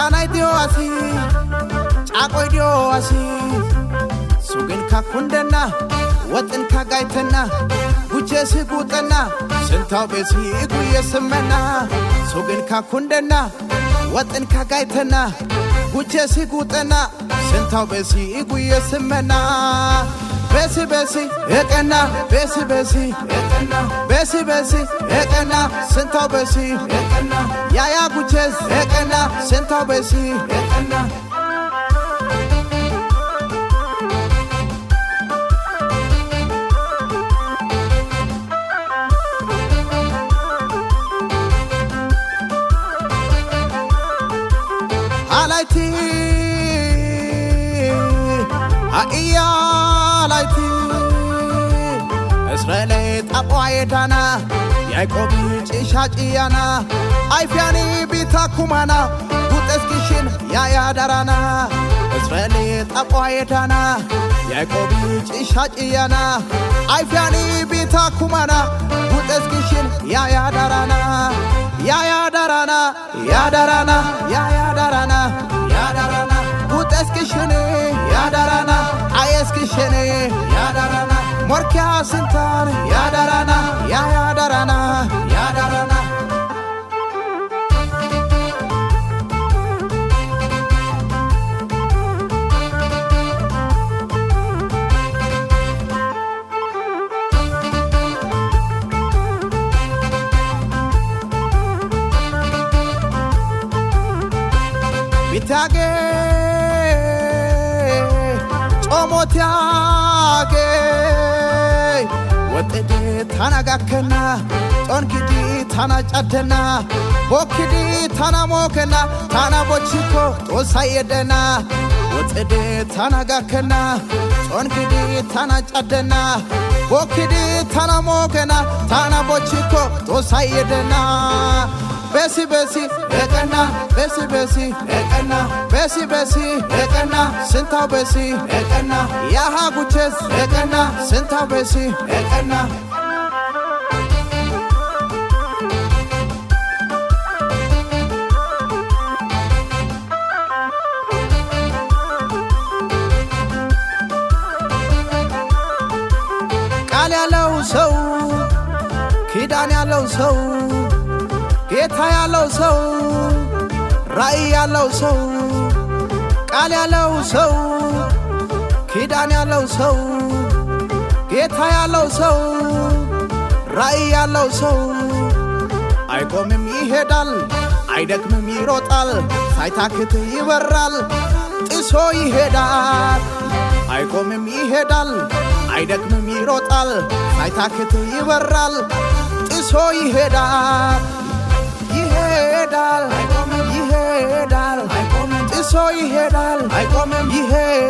Kiidaanay diyo asi, caaqoy diyo asi, suginka kundenna, woxinka gaytenna, gucheesi guuxenna, sintaw beesi guyye simmenna. Suginka kundenna, woxinka gaytenna, gucheesi guuxenna, sintaw beesi guyye simmenna. Beesi beesi eqenna, beesi beesi eqenna, beesi beesi eqenna, sintaw beesi eqenna, ያያ ጉቼስ eqenna, sintaw beesi eqenna. አላይቲ አኢያ ላይቲ እስራኤል ጣጳ የዳና ያዕቆብ ጭሻ ጭያና አይፊያኒ ቢታ ኩማና ጉጤስኪሽን ያያዳራና። እስራኤል ጣጳ የዳና ያዕቆብ ጭሻ ጭያና አይፊያኒ ቢታ ኩማና ጉጤስኪሽን ያያዳራና፣ ያያዳራና፣ ያዳራና፣ ያያዳራና፣ ያዳራና፣ ጉጤስኪሽን ያዳራና፣ አየስኪሽን ያዳራና፣ ሞርኪያ ስንታን ያዳራና፣ ያያዳራና፣ ያዳራና። ቢታጌ ጮሞቲያጌ ወጥዲ ታናጋከና፣ ጦንኪዲ ታና ጫደና፣ ቦኪዲ ታና ሞከና፣ ታና ቦችኮ ጦሳ የደና። ወጥዲ ታናጋከና፣ ጦንኪዲ ታና ጫደና፣ ቦኪዲ ታና ሞከና፣ ታና ቦችኮ ጦሳ የደና። ቤሲ ቤሲ eqenna, ቤሲ ቤሲ eqenna, ቤሲ ቤሲ eqenna, ስንታው ቤሲ eqenna, ያሃ ጉቼስ eqenna, ስንታው ቤሲ eqenna. ቃል ያለው ሰው፣ ኪዳን ያለው ሰው፣ ጌታ ያለው ሰው፣ ራእይ ያለው ሰው፣ ቃል ያለው ሰው፣ ኪዳን ያለው ሰው፣ ጌታ ያለው ሰው፣ ራእይ ያለው ሰው አይቆምም ይሄዳል፣ አይደክምም ይሮጣል፣ ሳይታክት ይበራል፣ ጥሶ ይሄዳል። አይቆምም ይሄዳል፣ አይደክምም ይሮጣል፣ ሳይታክት ይበራል፣ ጥሶ ይሄዳል። ይሄዳል፣ ይሄዳል፣ ጥሶ ይሄዳል፣ ይሄዳል።